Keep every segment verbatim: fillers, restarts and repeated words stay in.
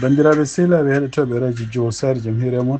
Banndiraaɓe sehilaaɓe heɗotooɓe radio Jowol Saare, jam hiire mon.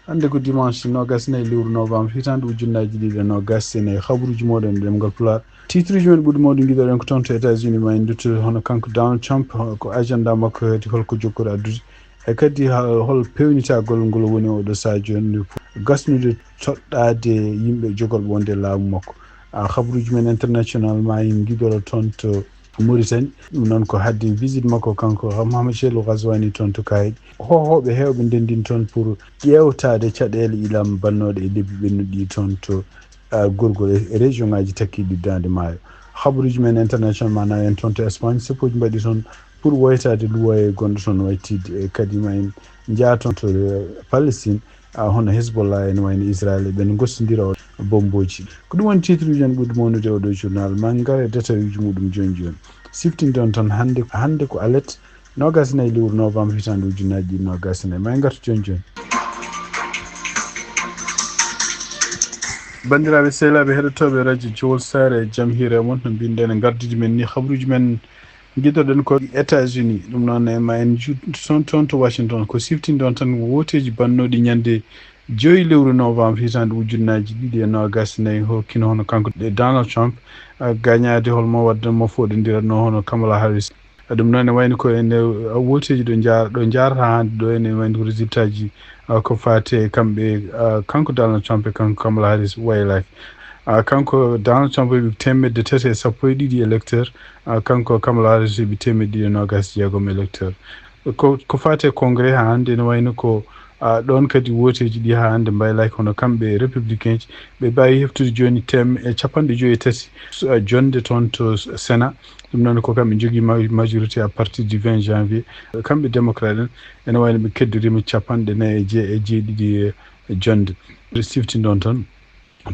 Hannde ko dimanche noogas e nayi lewru novembre, hitaande ujunnaaji ɗiɗi e noogas e nayi. Habaruuji mooɗon e ɗemngal Pulaar. Titre uji men ɓuri mawɗi ngiɗoɗen ko toon to États-Unis, ma en ndutto hono kanko Donald Trump, ko agenda makko, kadi holko jokkuɗo addude. E kadi ha-, hol peewnitagol ngol woni oɗo sahaa jooni gasnude toɗɗaade yimɓe jogorɓe wonde laamu makko. A, habaruuji men international ma en ngiɗoro toon to Mauritanie. Ɗum noon ko hadde visite makko kanko Mahamadou Chelou Ghazouani toon to Kaydi. Hohooɓe heewɓe ndendin toon pour ƴeewtaade caɗeele ilam bannooɗe e lebbi ɓennuɗi toon to, a, gorgol e région ngaji takkiɗi Daande Maayo. Habaruuji men international ma nawen toon to Espagne, seppoji mbaɗi toon pour woytaade luwaye gonɗo toon waytidde. E kadi ma en njaa toon to, e, Palestine, a, hono Hezbollah ene wayno Israël, ɓen gossindira o bombooji. Ko ɗum woni titre uji men ɓurɗi mawnude oɗo journal. Ma en ngar e détail uji muɗum jooni jooni. Siftinɗon tan hannde, hannde ko alet noogas e nayi lewru novembre hitaande ujunnaaji ɗiɗi noogas e nayi. Ma en ngartu jooni jooni. Banndiraaɓe sehilaaɓe heɗotooɓe radio Jowol Saare, jam hiire mon. No mbinɗen e ngardiiɗi men ni, habaruuji men ngiɗoɗen ko États-Unis. Ɗum noon e ma en ju-, toon, toon to Washington, ko siftinɗon tan wooteeji bannooɗi ñande joyi lewru novembre hitaande ujunnaaji ɗiɗi e noogas e nayi, hokkino hono kanko Donald Trump, a, gañaade hol mo wadde mo foɗondiratno hono Kamala Harris. Ɗum noon ne wayno ko ene, a, wooteeji ɗo njaar-, ɗo njaarata hannde ɗo ene wayno ko résultat ji, a, ko faati e kamɓe, a, kanko Donald Trump e kanko Kamala Harris waylaaki. A, kanko Donald Trump heɓi teemedde tati e sappo e ɗiɗi électeur, a, kanko Kamala Harris heɓi teemedde ɗiɗi e noogas e jeegom électeur. Ko, ko faati e congrès haa hannde ene wayno ko, a, ɗoon kadi wooteeji ɗi haa hannde mbaylaaki, hono kamɓe républicain ji, ɓe mbaawi heftude jooni teem e capanɗe joyi e tati, a, jonnde toon to Sénat. Ɗum noon ko kamɓe njogii ma-, majorité à partir du vingt janvier. Kamɓe démocrate en, ene wayno ɓe keddoriima capanɗe nayi e je-, e jeeɗiɗi e jonnde. Siftinɗon tan,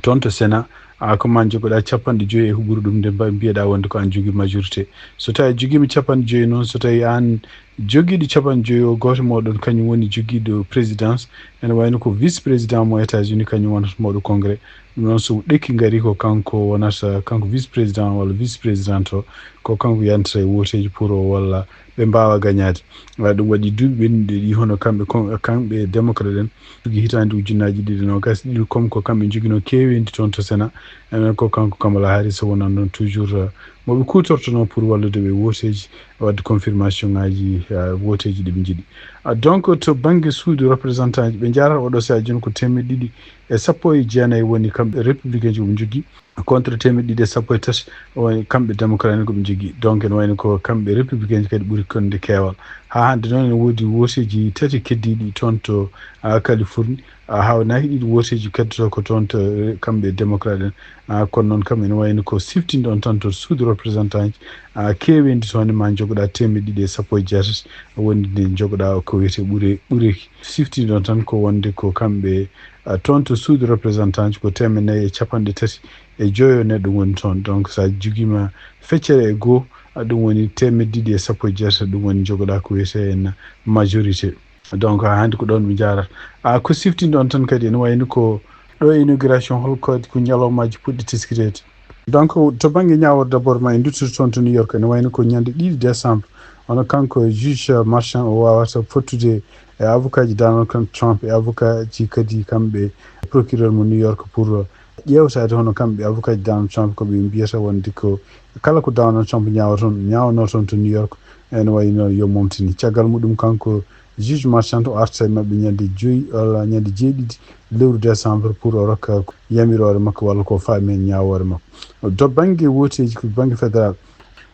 toon to Sénat, a, ko ma njogoɗaa capanɗe joyi e ko ɓuri ɗum nde mba-, mbiyeɗaa wonde ko aan jogii majorité. So tawii a jogiima capanɗe joyi noon, so tawii aan jogiiɗo capanɗe joyi o, gooto mooɗon kañum woni jogiiɗo présidence, ene wayno ko vice président mo États-Unis, kañum wonata mawɗo congrès. Ɗum noon so ɗekki ngari ko kanko wonata, kanko vice président walla vice président o, ko kanko yantata e wooteeji pour o walla ɓe mbaawa gañaade. Wa ɗum waɗi duuɓi ɓennuɗi ɗi hono kamɓe kon-, kamɓe démocrate en, jogi hitaande ujunnaaji ɗiɗi e noogas e ɗiɗi, comme ko kamɓe njoginoo keeweendi toon to Sénat. Enen ko kanko Kamala Harris wonani ɗoon toujours, uh, mo ɓe kuutortonoo pour wallude ɓe wooteeji, waɗde confirmation ngaji, uh, wooteeji ɗi ɓe njiɗi. Uh, donc to bannge suudu représentant ji, ɓe njaarata oɗo sahaa jooni ko teemedde ɗiɗi e sappo e jeenayi woni kamɓe républicain ji ko ɓe njogii. Contre teemedde ɗiɗi e sappo e tati, o, kamɓe démocrate en ko ɓe njogii. Donc, ene wayno ko kamɓe républicain ji kadi ɓuri wonde keewal. Haa hannde noon ene woodi wooteeji tati keddiiɗi toon to, a, Californie. A, hawnaaki ɗiɗi wooteeji keddotoo ko toon to, e, kamɓe démocrate en. A, kono noon kam ene wayno ko siftinɗon tan to suudu représentant ji, a, keeweendi toon ma njogoɗaa teemedde ɗiɗi e sappo e jeetati, wonde nde njogoɗaa ko wiyetee ɓure-, ɓureeki. Siftinɗon tan ko wonde ko kamɓe, a, toon to suudu représentant ji ko teemedde nayi e capanɗe tati e joyo neɗɗo woni toon. Donc, so a jogiima feccere e goo, a, ɗum woni teemedde ɗiɗi e sappo e jeetati, ɗum woni njogoɗaa ko wiyetee en majorité. Donc, haa hannde ko ɗoon ɓe njaarata. A, ko siftinɗon tan kadi ene wayno ko ɗo inauguration, hol ko, ko ñalawmaaji puɗɗi teskiteede. Donc, to bannge ñaawore d'abord ma en nduttoto toon to New York, ene wayno ko ñande ɗiɗi décembre. Hono kanko juge Merchan o waawata fottude e avocat ji Donald Trump e avocat ji kadi kamɓe procureur mo New York pour ƴeewtaade hono kamɓe avocat ji Donald Trump ko ɓe mbiyata wonde ko kala ko Donald Trump ñaawa toon, ñaawanoo toon to New York, ene wayno yo momtini. Caggal muɗum kanko juge Merchan o arta e maɓɓe ñande joyi walla ñande jeeɗiɗi lewru décembre pour o rokka yamiroore makko walla ko faami heen ñaawoore makko. To bannge wooteeji ko bannge fédéral,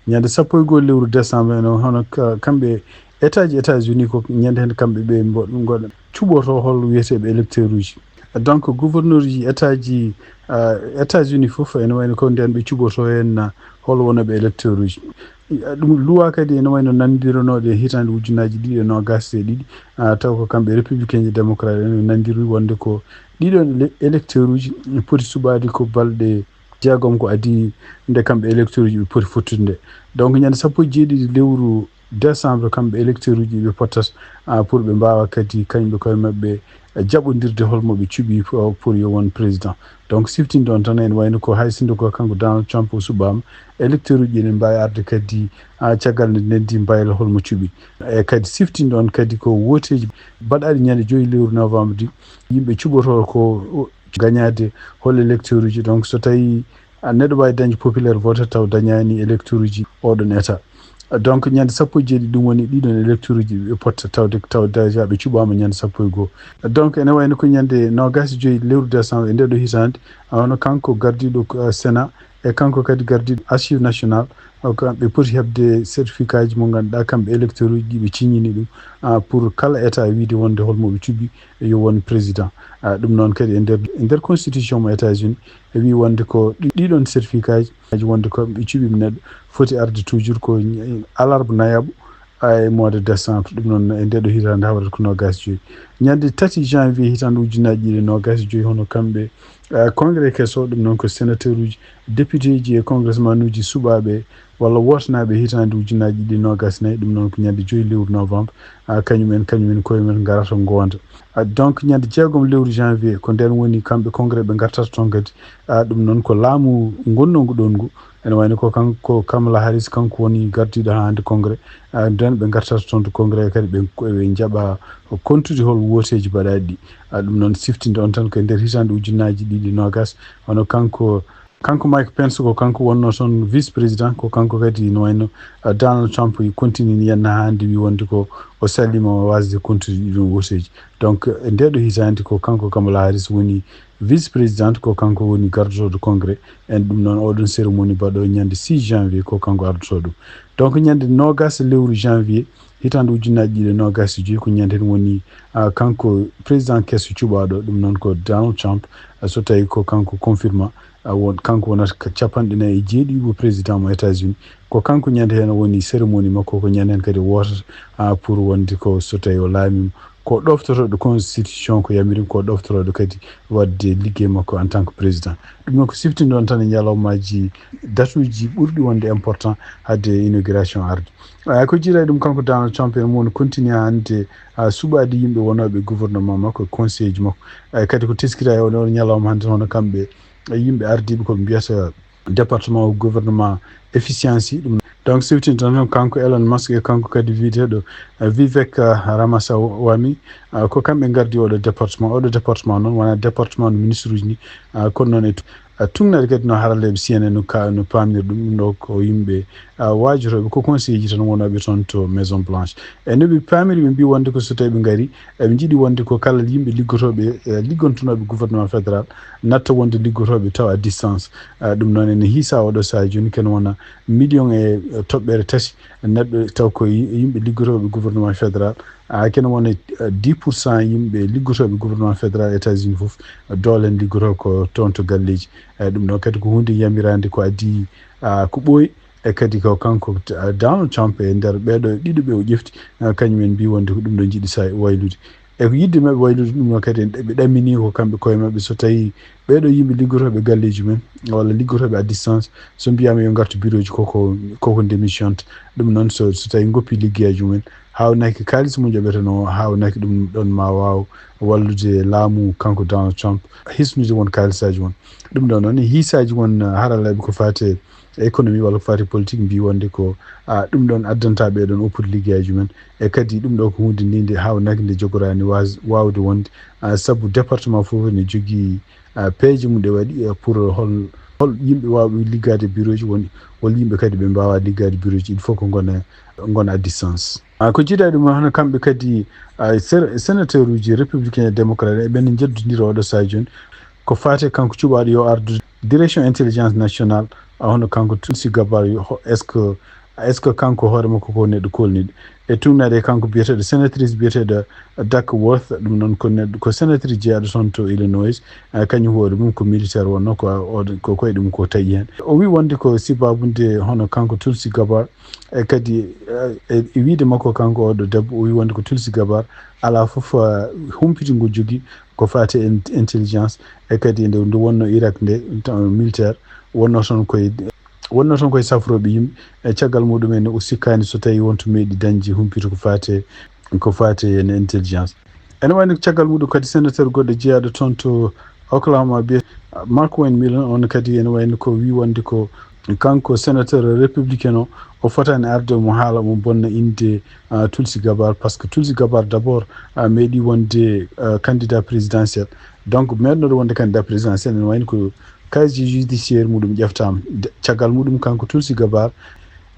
ñande sappo e goo lewru décembre, ene hono ka-, kamɓe État ji États-Unis ko ñande heen kamɓe ɓe mbo-, ngoɗa cuɓoto hol wiyeteeɓe électeur uji. Donc, gouverneur ji État ji, ah, États-Unis fof ene wayno ko ndeen ɓe cuɓoto heen, ah, hol wonooɓe électeur uji. Ɗum luwa kadi ene wayno nanndironooɗo e hitaande ujunnaaji ɗiɗi e noogas e ɗiɗi, ah, taw ko kamɓe républicain ji démocrate en nanndiri wonde ko ɗiɗon ele-, électeur uji poti suɓaade ko balɗe jeegom ko adii nde kamɓe électeur uji ɓe poti fottude nde. Donc, ñande sappo e jeeɗiɗi lewru décembre, kamɓe électeur uji ɓe pottat, ah, pour ɓe mbaawa kadi kañɓe koye maɓɓe, eh, jaɓondirde hol mo ɓe cuɓi pour, pour yo won président. Donc, siftinde on tan, ene wayno ko hay sinno ko kanko Donald Trump o suɓaama, électeur uji ene mbaawi arde kadi, ah, caggal nde ndenndi mbayla hol mo cuɓi. E kadi siftinde on kadi ko wooteeji baɗaaɗi ñande joyi lewru novembre ɗi, yimɓe cuɓotoo ko gañaade hol électeur uji. Donc, so tawi a neɗɗo waawi dañde populaire vote taw dañaani électeur uji oɗon état. Donc, ñande sappo e jeeɗiɗi ɗum woni ɗiɗon électeur uji ɓe potta tawde, taw déjà ɓe cuɓaama ñande sappo e goo. Donc, ene wayno ko ñande noogaas e joyi lewru décembre e nde ɗo hitaande, a wano kanko gardiiɗo ko, eh, Sénat e kanko kadi gardiiɗo Archive Nationale, o kam ɓe poti heɓde certificat ji mo ngannduɗaa kamɓe électeur uji ɗi ɓe ciññini ɗum, ah, pour kala état wiide wonde hol mo ɓe cuɓi yo won président. Ah, ɗum noon kadi e nder, e nder constitution mo États-Unis, ɓe wii wonde ko ɗi-, ɗiɗon certificat ji, wonde ko ɓe cuɓiima neɗɗo foti arde toujours ko ñ-, alarba nayaɓo, ah, e mois de décembre. Ɗum noon e nde ɗo hitaande hawrata ko noogaas e joyi. Ñande tati janvier hitaande ujunnaaji ɗiɗi e noogaas e joyi, hono kamɓe, ah, congrès keso, ɗum noon ko sénateur uji, député ji e congressman uji suɓaaɓe walla wootanaaɓe hitaande ujunnaaji ɗiɗi e noogaas e nayi, ɗum noon ko ñande joyi lewru novembre, ah, kañum en, kañum en koye men ngarata ngoonda. Ah, donc, ñande jeegom lewru janvier, ko ndeen woni kamɓe congrès ɓe ngartata toon kadi. Ah, ɗum noon ko laamu ngonnoo ngu ɗoon ngu. Ene wayno ko kanko Kamala Harris, kanko woni gardiiɗo haa hannde congrès. Ah, ndeen ɓe ngartata toon to congrès kadi ɓe, ɓe njaɓa kontude hol wooteeji baɗaaɗi ɗi. Ah, ɗum noon siftinde on tan ko e nder hitaande ujunnaaji ɗiɗi e noogaas, hono kanko Kanko Mike Pence ko kanko wonnoo toon vice président, ko kanko kadi no wayno, uh, Donald Trump continue ni yenna haa hannde wi wonde ko o salliima waasde kontude ɗiɗon wooteeji. Donc, e ndee ɗo hitaande ko kanko Kamala Harris woni vice président, ko kanko woni gardotooɗo congrès. En ɗum noon oɗon cérémonie baɗo ñande six janvier ko kanko ardotoo ɗum. Donc, ñande noogaas lewru janvier, hitaande ujunnaaji ɗiɗi e noogaas e joyi ko ñande heen woni, ah, kanko président keso cuɓaaɗo, ɗum noon ko Donald Trump, ah, so tawi ko kanko confirma, ah, won, kanko wonata ko capanɗe nayi e jeeɗiɗo président mo États-Unis. Ko kanko ñande heen woni cérémonie makko, ko ñande heen kadi wootata, ah, pour wonde ko so tawi o laamiima, ko ɗoftotooɗo constitution ko yamiri, ko ɗoftotooɗo kadi waɗde liggey makko en tant que président. Ɗum noon ko siftinde on tan e ñalawmaaji, datuuji ɓurɗi wonde important hadde inauguration arde. Ah, ko jiiɗa e ɗum, kanko Donald Trump en mo woni continue hannde, ah, suɓaade yimɓe wonooɓe gouvernement makko e conseil ji makko. Ah, kadi ko teskira e on, on ñalawma hannde, hono kamɓe, eh, yimɓe ardiiɓe ko ɓe mbiyata département o gouvernement efficiency ɗum. Donc, siftinde tan kanko Elon Musk e kanko kadi wiyeteeɗo, eh, Vivek, ah, Ramaswamy, ah, ko kamɓe ngardi oɗo département. Oɗo département noon wona département no ministre uji ni, ah, kono noon e tu-, ah, tugnaade kadi no haralleeɓe C N N no ka-, no paaminiri ɗum, ɗum ɗo ko yimɓe, ah, waajotooɓe, ko conseiller ji tan wonooɓe toon to Maison Blanche. E no ɓe paamiri, ɓe mbii wonde ko so tawi ɓe ngari, eɓe njiɗi wonde ko kala yimɓe liggotooɓe, eh, liggontonooɓe gouvernement fédéral natta wonde liggotooɓe taw à distance. Ah, ɗum noon ene hiisa oɗo sahaa jooni ken wona million e, eh, toɓɓere tati neɗɗo taw ko yi-, yimɓe liggotooɓe gouvernement fédéral. Ah, ken wona, eh, dix pour cent yimɓe liggotooɓe gouvernement fédéral États-Unis fof, eh, doole en liggotoo ko toon to galleeji. Eh, ɗum ɗon kadi ko huunde yamiraande ko adii, ah, ko ɓooyi. E kadi ko kanko, ah, Donald Trump e nder ɓeeɗo ɗiɗo ɓe o ƴefti, ah, kañum en mbii wonde ko ɗum ɗo njiɗi sa waylude. E ko yiɗde maɓɓe waylude ɗum ɗo kadi, en, ɓe ɗaminii ko kamɓe koye maɓɓe, so tawii ɓeeɗo yimɓe liggotooɓe galleeji men walla liggotooɓe à distance, so mbiyaama yo ngartu bureau ji, koko, koko démissionta. Ɗum noon, so, so tawii ngoppi liggeeji mumen, haawnaki kaalis mo njoɓetenoo, haawnaki ɗum ɗon ma waaw wallude laamu kanko Donald Trump hisnude won kaalisaaji won. Ɗum ɗon noon, hiisaaji won haralleeɓe ko faati e économie walla ko faati e politique mbii wonde ko, ah, ɗum ɗon addanta ɓee ɗon oppude liggeyaaji men. E kadi ɗum ɗo ko huunde nde nde haawnaki nde jogoraani waas-, waawde wonde, ah, sabu département fof ne jogii, ah, peeje mum ɗe waɗi, eh, pour hol, hol yimɓe waawɓe liggaade bureau ji woni, hol yimɓe kadi ɓe mbaawaa liggaade bureau ji, il faut ko ngona, ngona à distance. Ah, ko jiidaa ɗum, hono kamɓe kadi, ah, ser-, sénateur uji républicain et démocrate, eɓen njeddondira oɗo sahaa jooni. Ko faati e kanko cuɓaaɗo yo ardu direction intelligence nationale, ah, hono kanko Tulsi Gabbard, yo ho-, est-ce que, est-ce que kanko hoore makko ko neɗɗo koolniiɗo? E tugnaade e kanko biyeteeɗo sénatrice biyeteeɗo Duckworth, ɗum noon ko neɗɗo, ko sénatrice jeyaaɗo toon to Illinois, ah, kañum hoore mum ko militaire wonnoo, ko, o, ko koye ɗum ko taƴi heen. O wii wonde ko sibaabu nde hono kanko Tulsi Gabbard, e kadi, eh, e, e wiide makko kanko oɗo debbo, o wii wonde ko Tulsi Gabbard alaa fof, eh, humpito ngo jogii ko faati e in-, intelligence, e kadi nde, nde wonnoo Irak nde, to-, militaire, wonnoo toon koye Wonno toon koye safrooɓe yimɓe, e caggal muɗum en o sikkaani so tawii wonto meeɗi dañde humpito ko faati, ko faati e intelligence. Ene wayno caggal muɗum kadi sénateur goɗɗo jeyaaɗo toon to Oklahoma, biyee Mark Wayne Millen, on kadi ene wayno ko wii wonde ko kanko sénateur républicain o, o fotaani arde mo haala mo bonna innde, ah, Tulsi Gabbard, parce que Tulsi Gabbard d'abord, ah, meeɗi wonde, ah, candidat présidentiel. Donc meeɗnooɗo wonde candidat présidentiel ene wayno ko casier judiciaire muɗum ƴeftaama. De-, caggal muɗum kanko Tulsi Gabbard,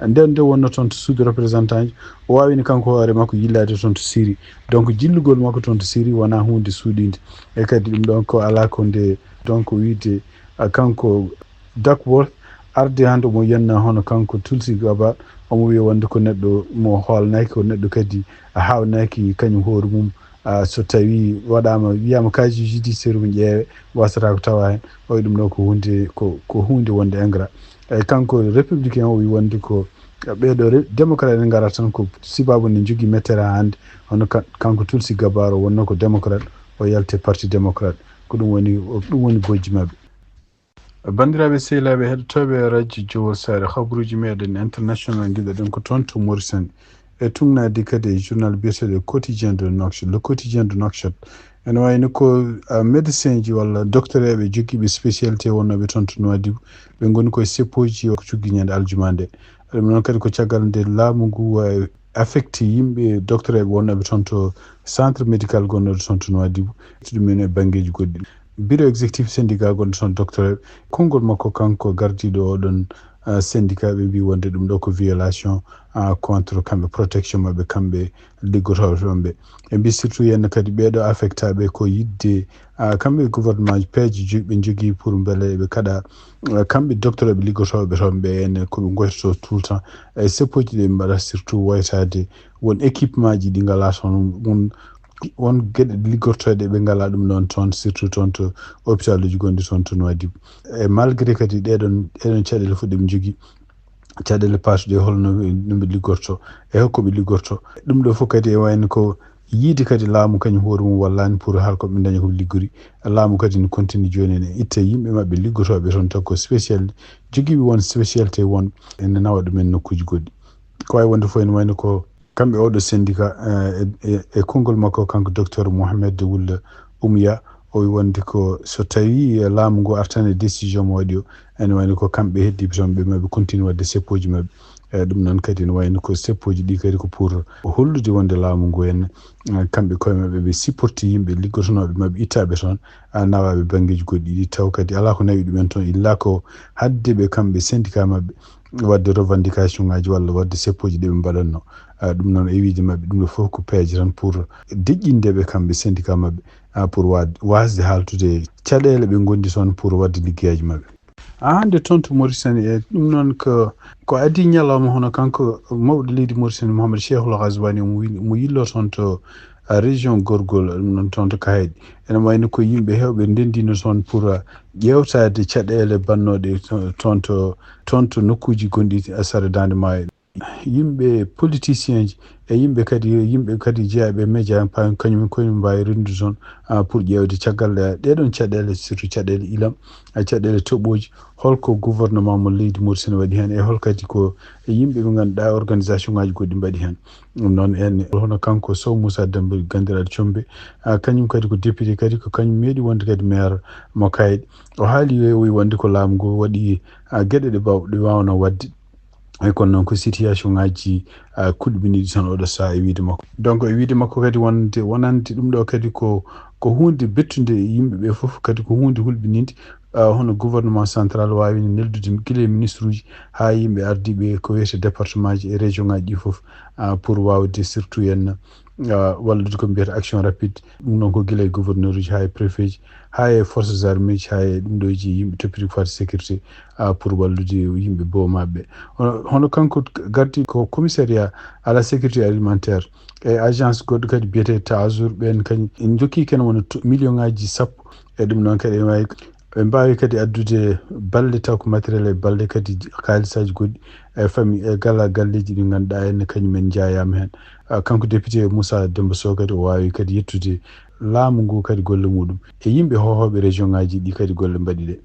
nden nde wonno toon to suudu représentant ji, o waawino kanko hoore makko yillaade toon to Syrie. Donc jillugol makko toon to Syrie wonaa huunde suuɗiinde. E kadi ɗum ɗoon ko alaa ko nde, donc wiyde, ah, kanko Duckworth arde hannde omo yenna hono kanko Tulsi Gabbard, omo wiya wonde ko neɗɗo mo hoolnaaki, ko neɗɗo kadi haawnaaki kañum hoore mum. Ah, so tawii waɗaama, wiyaama casier judiciaire mum ƴeewe, wasataa ko tawaa heen. Oy, ɗum ɗo ko huunde, ko, ko huunde wonde ingrat. Eyi, kanko républicain o wii wonde ko ɓeeɗo re-, démocrate ene ngara tan ko sibaabu nde njogii mettere haa hannde. Hono kan-, kanko Tulsi Gabbard o wonno ko démocrate, o yalti parti démocrate. Ko ɗum woni, ɗum woni bojji maɓɓe. Banndiraaɓe sehilaaɓe heɗotooɓe Radio Jowol Saare, habaruuji meɗen international ngiɗoɗen ko toon to Mauritanie. E tuugnaade kadi e journal biyeteeɗo Quotidien de Nouakchott, Le Quotidien de Nouakchott. Ene wayno ko, ah, médecin ji walla docteur eɓe jogiiɓe spécialité wonnooɓe toon to Nouadhibou. Ɓe ngoni koye seppooji ko cuggi ñande aljuma nde. Ɗum noon kadi ko caggal nde laamu ngu, ah, affecté yimɓe docteur eɓe wonnooɓe toon to centre médical gonnooɗo toon to Nouadhibou. Ɗumen e banngeeji goɗɗi. Bureau exécutif syndicat gonɗo toon docteur eɓe. Konngol makko kanko gardiiɗo oɗon, ah, syndicat ɓe mbii wonde ɗum ɗo ko violation, ah, contre kamɓe protection maɓɓe kamɓe liggotooɓe toon ɓe. Ɓe mbii surtout yenna kadi ɓeeɗo affectaaɓe ko yiɗde, ah, kamɓe gouvernement peeje jo-, ɓe njogii pour mbele ɓe kaɗa, ah, kamɓe docteur ɓe liggotooɓe toon ɓe ene ko ɓe ngoytotoo tout le temps. E seppooji ɗi ɓe mbaɗa surtout waytaade won équipement ji ɗi ngalaa toon, won, won geɗe liggotooɗe ɓe ngalaa ɗum ɗoon toon, surtout toon to hôpitaluuji gonɗi toon to Nouadhibou. E malgré kadi ɗeɗon, ɗeɗon caɗeele fof ɗe ɓe njogii, caɗeele paatuɗe holno ɓe, no ɓe liggorto, e hokko ɓe liggorto. Ɗum ɗo fof kadi e wayno ko yiide kadi laamu kañum hoore mum wallaani pour haa ko ɓe ndaña ko ɓe liggori. Laamu kadi no continue jooni ene itta yimɓe maɓɓe liggotooɓe toon taw ko spécial, jogiiɓe won spécialité won ene nawa ɗumen nokkuuji goɗɗi. Ko wayi wonde fof ene wayno ko kamɓe oɗo syndicat, eh, e, e, e konngol makko kanko docteur Mohamed Wul Oumiya, o wi wonde ko so tawii laamu ngu artani e décision mo waɗi o, ene wayno ko kamɓe heddiiɓe toon ɓe maɓe continue waɗde seppooji maɓɓe. Eh, ɗum noon kadi ene wayno ko seppooji ɗi kadi ko pour hollude wonde laamu ngu en, eh, kamɓe koye maɓɓe ɓe supporti yimɓe liggotonooɓe maɓɓe ittaaɓe toon, ah, nawaaɓe banngeeji goɗɗi ɗi taw kadi alaa ko nawi ɗumen toon illa ko hadde ɓe kamɓe syndicat maɓɓe waɗde revendication ngaji walla waɗde seppooji ɗi ɓe mbaɗatno. Ah, ɗum noon e wiide maɓɓe ɗum ɗo fof ko peeje tan pour deƴƴinde ɓe kamɓe syndicat maɓɓe, ah, pour wa-, waasde haaltude caɗeele ɓe ngondi toon pour waɗde liggeyaaji maɓɓe. Ah, hannde toon to Mauritanie e ɗum noon ko, ko adii ñalawma hono kanko mawɗo leydi Mauritanie Mouhamed Cheikhou Ghazouani omo wi-, omo yillo toon to, ah, région Gorgol, ɗum noon toon to Kahayɗi. Ene wayno ko yimɓe heewɓe ndenndino toon pour, ah, ƴeewtaade caɗeele bannooɗe to-, toon to, toon to nokkuuji gonɗi e sara Daande Maayo. Yimɓe politicien ji e yimɓe kadi, yimɓe kadi jeyaaɓe e média en, pa-, kañum en koye mbaawi renndude toon, ah, pour ƴeewde caggal, eh, ɗeɗon caɗeele, surtout caɗeele ilam, eh, caɗeele toɓooji, holko gouvernement mo leydi Mauritanie waɗi heen, e hol kadi ko yimɓe ɓe ngannduɗaa organisation ngaji goɗɗi mbaɗi heen. Ɗum noon en, hono kanko Sow Moussa Demba ganndiraaɗo Combe, ah, kañum kadi ko député kadi, ko kañum meeɗi wonde kadi maire mo Kayɗe. O haali, o wi wonde ko laamu ngu waɗi, ah, geɗe ɗe mbaaw-, ɗe waawno waɗde. Eyi, kono noon ko situation ngaji, ah, kulɓiniɗi tan oɗo sahaa e wiide makko. Donc, e wiide makko kadi wonde, wonande ɗum ɗo kadi ko, ko huunde bettunde yimɓe ɓe fof, kadi ko huunde hulɓininde, ah, hono gouvernement central waawino neldude gila e ministre uji haa yimɓe ardiiɓe ko wiyete département ji e région ngaji ɗi fof, ah, pour waawde surtout en, ah, wallude ko mbiyata action rapide. Ɗum noon ko gila e gouverneur uji haa e préfet ji, haa e forces armées ji, haa e ɗum ɗo ji yimɓe toppiti ko fati sécurité, ah, pour wallude yimɓe boo maɓɓe. Hono, hono kanko gardi ko commissariat à la sécurité alimentaire e agence goɗɗo kadi biyetee Taazur, ɓeen kañ en jokki ken wona to-, million ngaji sappo. E ɗum noon kadi ene waawi, ɓe mbaawi kadi addude balle taw ko matériel e balle kadi kaalisaaji goɗɗi e fami e gala galleeji ɗi ngannduɗaa en kañum en njaayaama heen. Ah, kanko député Moussa Demba Sow kadi o waawi kadi yettude laamu ngu kadi golle muɗum e yimɓe hohooɓe région ngaji ɗi kadi golle mbaɗi ɗe.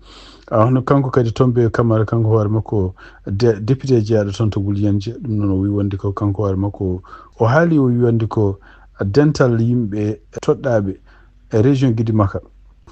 A hono kanko kadi Tombé Camara, kanko hoore makko de- député jeyaaɗo toon to Boulienje, ɗum noon o wi wonde ko kanko hoore makko o haali, o wi wonde ko dental yimɓe toɗɗaaɓe e région Gidimaka,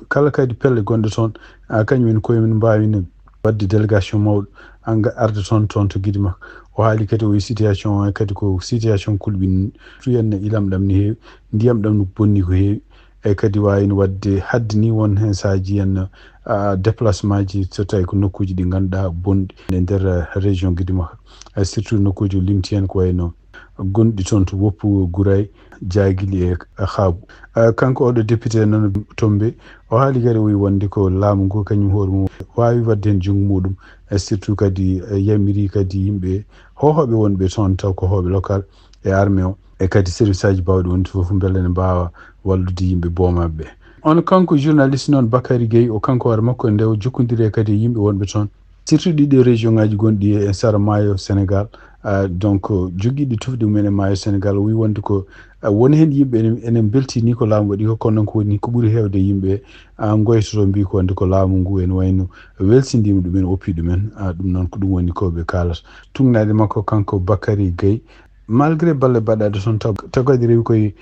kala kadi pelle gonɗe toon, a, kañum en koye men mbaawi wadde délégation mawɗo anga arde toon, toon to Gidimaka. O haali kadi o wi situation o kadi ko situation kulɓinni, tuyanna ilam ɗam ne heewi, ndiyam ɗam no bonni ko heewi, e kadi waawi no wadde hadde ni won heen saaji en, a, déplacement ji so tawi ko nokkuuji ɗi ngannduɗaa bonɗi e nder région Gidimaka, e surtout nokkuuji o limti heen ko wayno gonɗi toon to Woppu, Guray, Jaagili e Xaabu. A, kanko oɗo député noon Tombé, o haali kadi o wi wonde ko laamu ngu kañum hoore mum waawi wadde heen junngo muɗum, e surtout kadi, e, yamiri kadi yimɓe hohooɓe wonɓe toon taw ko hohooɓe local e armée o, e kadi service aji baawɗi wonde fof mbele ne mbaawa wallude yimɓe boomaaɓe ɓe. On kanko journaliste noon Bakary Gueye, o kanko hoore makko nde o jokkondiri kadi e yimɓe wonɓe toon, surtout ɗiɗo région ngaji gonɗi e sara maayo Sénégal. Ah, donc, jogiiɗi tufɗe mumen e maayo Sénégal, o wi wonde ko, ah, woni heen yimɓe ene, ene mbelti ni ko laamu waɗi ko, kono noon ko woni ko ɓuri heewde yimɓe, ah, ngoytoto mbi ko wonde ko laamu ngu ene wayno welsindiima ɗumen, oppi ɗumen. Ah, ɗum noon ko ɗum woni ko ɓe kaalata. Tugnaade makko kanko Bakary Gueye, malgré balle baɗɗaaɗe toon, taw, taw kadi rewi koye,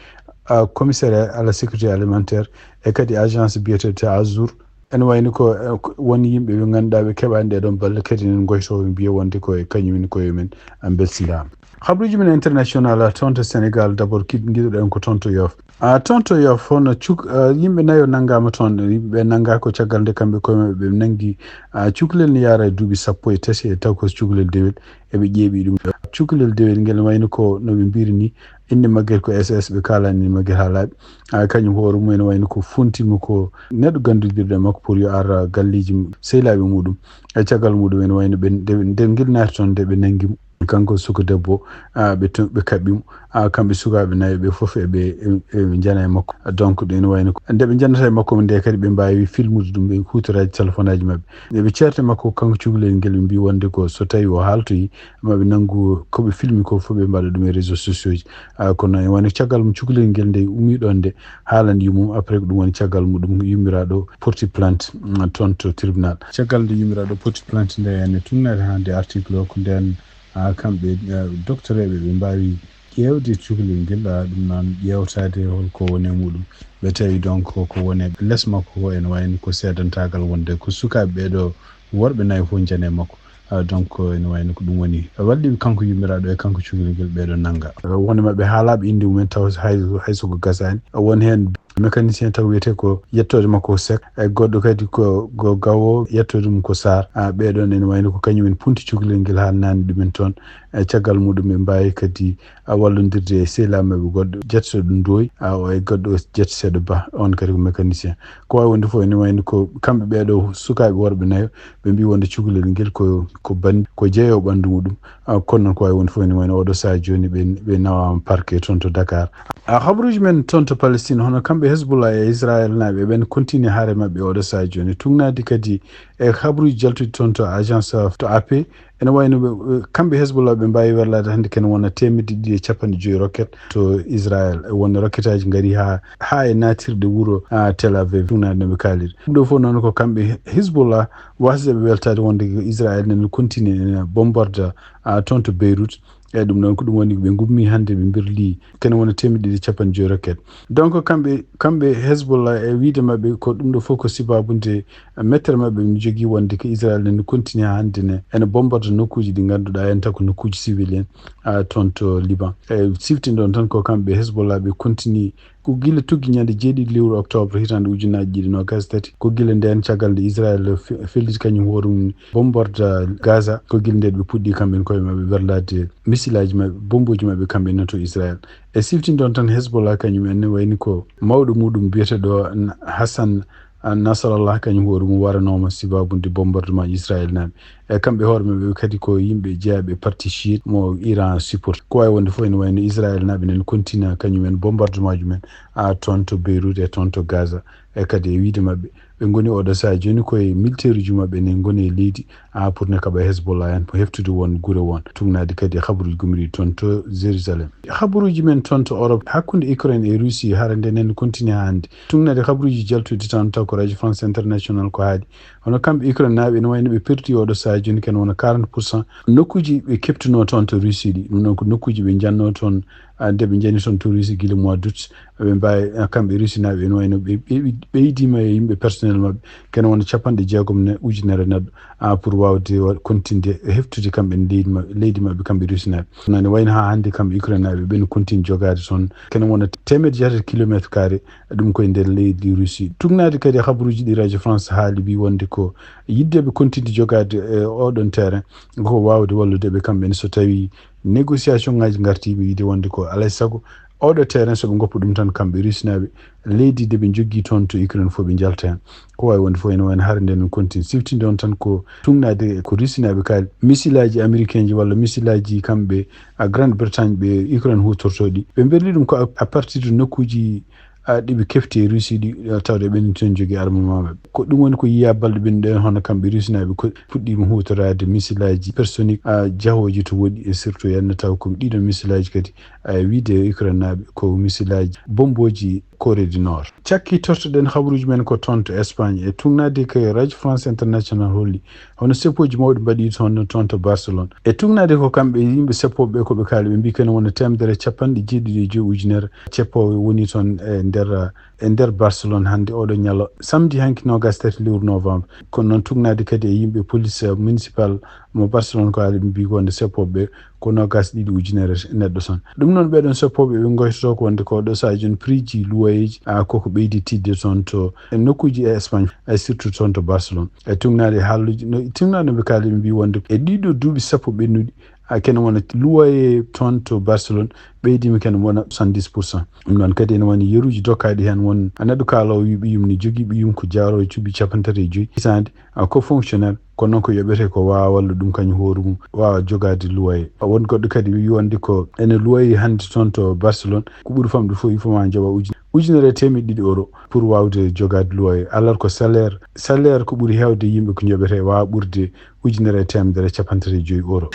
ah, commissariat à la sécurité alimentaire e kadi agence biyeteeɗo Azur. Ene wayno ko, eh, ko won yimɓe ɓe ngannduɗaa ɓe keɓaani ɗee ɗoon balle kadi enen ngoytooɓe mbiya wonde ko e kañum en koye men mbelsindaama. Habruuji men international, ah, toon to Sénégal, d'abord kiɗ-, ngiɗoɗen ko toon to Yoff. Ah, toon to Yoff, hono cuk-, ah, yimɓe nayo nanngaama toon, yimɓe ɓe nanngaa ko caggal nde kamɓe koye maɓɓe ɓe nanngi, ah, cukalel ne yaara e duuɓi sappo e tati e taw ko cukalel dewel, eɓe ƴeeɓi ɗum. Cukalel dewel ngel wayno ko no ɓe mbiri ni, innde maggel ko S S, ɓe kaalani innde maggel haa laaɓi. Ah, kañum hoore mum ene wayno ko fonti mo ko neɗɗo ganndudirɗo e makko pour yo ar, ah, galleeji m-, sehilaaɓe muɗum. E caggal muɗum ene wayno ɓe, nde, nde ngel naati toon nde ɓe nanngi mo. Kanko suka debbo, ah, ɓe to-, ɓe kaɓɓi mo. Ah, kamɓe sukaaɓe nayo ɓe fof eɓe, eɓe njana e makko. Donc, ɗum ene wayno ko nde ɓe njannata e makko nde kadi ɓe mbaawi filmude ɗum e huutoraaji telefonaaji maɓɓe. Nde ɓe ceerti e makko kanko cukalel ngel ɓe mbi wonde ko so tawi o haaltoyi, ma ɓe nanngu ko ɓe filmi ko fof ɓe mbaɗa ɗum e réseaux sociaux ji. Ah, kono e wano caggal mum cukalel ngel nde ummi ɗon nde haalani yummum, après ko ɗum woni caggal muɗum yummiraaɗo porti plainte, mm, toon to tribunal. Caggal nde yummiraaɗo porti plainte nde ene tugnaade haa nde article o ko nden, ah, kamɓe, ah, doctoreeɓe ɓe mbaawi ƴeewde cukalel ngel, ah, ɗum noon ƴeewtaade holko woni e muɗum. Ɓe tawi donc ko woni e les makko ko ene wayno ko seedantaagal wonde ko sukaaɓe ɓeeɗo worɓe nayo fof njani e makko. Ah, donc, ene wayno ko ɗum woni walliɓe kanko yummiraaɗo e kanko cukalel ngel ɓeeɗo nannga. Ah, wonde maɓɓe haalaaɓe innde mumen taw hay, hay so ko gasaani. Ah, won heen mécanicien taw wiyetee ko yettoode makko ko Seck. E goɗɗo kadi ko, ko Gawo, yettoode mum ko Sarr. Ah, ɓeeɗoon ene wayno ko kañum en punti cukalel ngel haalnaani ɗumen toon. E caggal muɗum ɓe mbaawi kadi, ah, wallondirde e sehilaaɓe maɓɓe goɗɗo, jettooɗo Ndoye, ah, o e goɗɗo o jetteteeɗo Ba, on kadi ko mécanicien. Ko waawi wonde fof ene wayno ko kamɓe ɓeeɗo sukaaɓe worɓe nayo, ɓe mbi wonde cukalel ngel ko, ko ban-, ko jeeyo ɓanndu muɗum. Ah, kono noon ko waawi wonde fof ene wayno oɗo sahaa jooni ɓe, ɓe nawaama parquet toon to Dakar. Ah, habruuji men toon to Palestine, hono kamɓe Hezbollah e Israel naaɓe ɓen continue haare maɓɓe oɗo sahaa jooni. Tugnaade kadi e habruuji jaltuɗi toon to agence, ah, to A P, ene wayno ɓe, ɓe, kamɓe Hezbollah ɓe mbaawi werlaade hannde kene wona teemedde ɗiɗi e capanɗe joyi rocket to Israel. E wonno rocketaaji ngari haa, haa e naatirde wuro, ah, Tel Aviv, tugnaade no ɓe kaaliri. Ɗum ɗo fof noon ko kamɓe Hezbollah wasde ɓe weltaade wonde ko Israel nene continue ene bombarda, ah, toon to Beirut. E ɗum noon ko ɗum woni ɓe ngummi hannde ɓe mbirli kene wona teemedde ɗiɗi e capanɗe joyi rocket. Donc kamɓe, kamɓe Hezbollah e wiide maɓɓe ko ɗum ɗo fof ko sibaabude mettere maɓɓe ɓe jogii wonde ko Israel ne continue haa hannde ne ene bombarda nokkuuji ɗi ngannduɗaa en taw ko nokkuuji civiliens, ah, toon to Liban. E siftinɗon tan ko kamɓe Hezbollah ɓe continue ko gila tuggi ñande jeeɗiɗi lewru octobre hitande ujunnaji ɗiɗi nogas tati. Ko gila nden caggal nde Israel fe-, felliti kañum hoore mum bombarda Gaza. Ko gila nde ɓe puɗɗi kamɓe koye maɓɓe werlade misilaji maɓɓe, bomboji maɓɓe kamɓe nan to Israel. E siftinɗon tan Hezbollah kañum en ne wayni ko mawɗo muɗum biyeteɗo N-, Hassan, ah, Nasrallah kañum hoore mum waranooma sibabude bombardement Israel naaɓe. E kamɓe hoore maɓɓe kadi ko yimɓe jeyaaɓe e parti chiite mo Iran support. Ko waawi wonde fof ene wayno Israel naaɓe nen kontina kañumen bombardement ji men a toon to Beyrouth e toon to Gaza. E kadi e wiide maɓɓe ɓe ngoni oɗo saha jooni koye militaire uji maɓɓe ne ngoni e leydi a pour ne kaɓa Hezbollah en heftude won gure won. Tugnaade kadi e habaruuji gumriɗi toon to Jérusalem. Habaruuji men toon to Europe hakkunde Ukraine e Russie hara nde nen continue hannde. Tugnaade habaruuji jaltuɗi tan taw ko Radio France International ko haali. Hono kamɓe Ukraine naaɓe ene wayno ɓe perdi oɗo saha jooni ken wona quarante pour cent nokkuuji ɓe keptuno toon to Russie ɗi. Ɗum noon ko nokkuuji ɓe njanno toon a nde ɓe njani toon to Russie gila mois d'août. Ɓe mbawi kamɓe Russie naaɓe ene wayno ɓe ɓe- ɓeydima e yimɓe personnel maɓɓe kene wona capanɗe jeegom ne ujunere neɗɗo a pour wawde wa- continde e heftude kamɓe leydi maɓɓe leydi maɓɓe kamɓe Russie naaɓe. Nane wayno ha hannde kamɓe Ukraine naaɓe ɓen continue jogaade toon kene wona teemedde jeetati kilométre carré. Ɗum koye nder leydi Russie. Tugnaade kadi habaruuji ɗi Radio France haali mbi wonde ko yiddeɓe continue jogaade e oɗon terrain ko wawde wallude ɓe kamɓe ne so tawi négociation ngaji ngartiɓe yiide wonde ko alay sago oɗo terrain soɓe goppa ɗum tan kamɓe Russie naaɓe leydi de ɓe joggi toon to Ukraine fof ɓe jalta hen. Ko wawi wonde fof ene wayno hara nde min continue siftinde on tan ko tugnaade ko Russie naaɓe kaali missile aji américain ji walla missile aji kamɓe a Grande Bretagne ɓe Ukraine hutortoɗi ɓe berli ɗum ko à partir de nokkuji a ɗiɓe kefti e Russie ɗi a tawde ɓen toon jogii armement maɓɓe. Ko ɗum woni ko yiya balɗe ɓen ɗen hono kamɓe Russie naaɓe ko puɗɗima hutoraade missile aji hypersonique a jahooji to woɗi e surtout yanno taw ko ɗiɗon missile aji kadi a wiide e Ukraine naaɓe ko missile aji bomboji Corée du Nord. Cakki tortoɗen habaruuji men ko toon to Espagne e tugnaade ko Radio France International holli hono seppoji mawɗi mbaɗi toon toon to Barcelone. E tugnaade ko kamɓe yimɓe seppoɓe ɓe ko ɓe kaali ɓe mbi kene wona temedere capanɗe jeeɗiɗi e joyi ujunere ceppowo woni toon e nder e nder Barcelone hannde oɗo ñalo samedi hanki nogas tati lewru novembre. Kono noon tugnaade kadi e yimɓe police municipal mo Barcelone ko haali ɓe mbi wonde seppoɓe ɓe ko nogas ɗiɗi ujunere neɗɗo toon. Ɗum noon ɓeɗon seppoɓe ɓe goytoto ko wonde ko ɗo saji on prix ji luwayeji a koko ɓeydi tidde toon to e nokkuji e Espagne ay surtout toon to Barcelone. E tugnaade e haalluji no tugnaade no ɓe kaali ɓe mbi wonde e ɗiɗo duuɓi sappo ɓennuɗi a kene wona luwaye toon to Barcelone ɓeydima kene wona soixante-dix pour cent. Ɗum noon kadi ene woni yeruji dokkaɗi hen won neɗɗo kaalowo wi ɓiyum ne jogui ɓiyum ko jaarowo cuuɗi capanɗe tati e joyyi hitaande a ko fonctionnaire kono noon ko yoɓete ko wawa wallude ɗum kañum hoore mum wawa jogade luwaye. Won goɗɗo kadi wi wonde ko ene luwaye hannde toon to Barcelone ko ɓuuri famɗude fof il faut ma jooɓa ujunere e teemeɗɗe ɗiɗi euro pour wawde jogade luwaye alors ko salaire salaire ko ɓuuri hewde yimɓe ko jooɓete wawa ɓurde ujunere e teemedere e capanɗe tati e joyyi euro.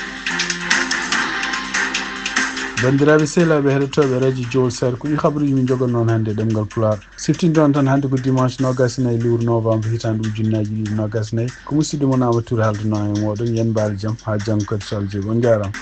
Banndiraaɓe sehilaaɓe heɗotooɓe radio Jowol Sare ko ɗi habaruuji min njogonnoon hannde e ɗemngal Pulaar. Siftinde on tan hannde ko dimanche noogas e nayi lewru novembre hitaande ujunnaji ɗiɗi noogas e nayi ko musidɗo mon Amadou Touré haalduno e mooɗon yen mbaal jam haa janngo kadi so Allah jaɓi on njaaraama.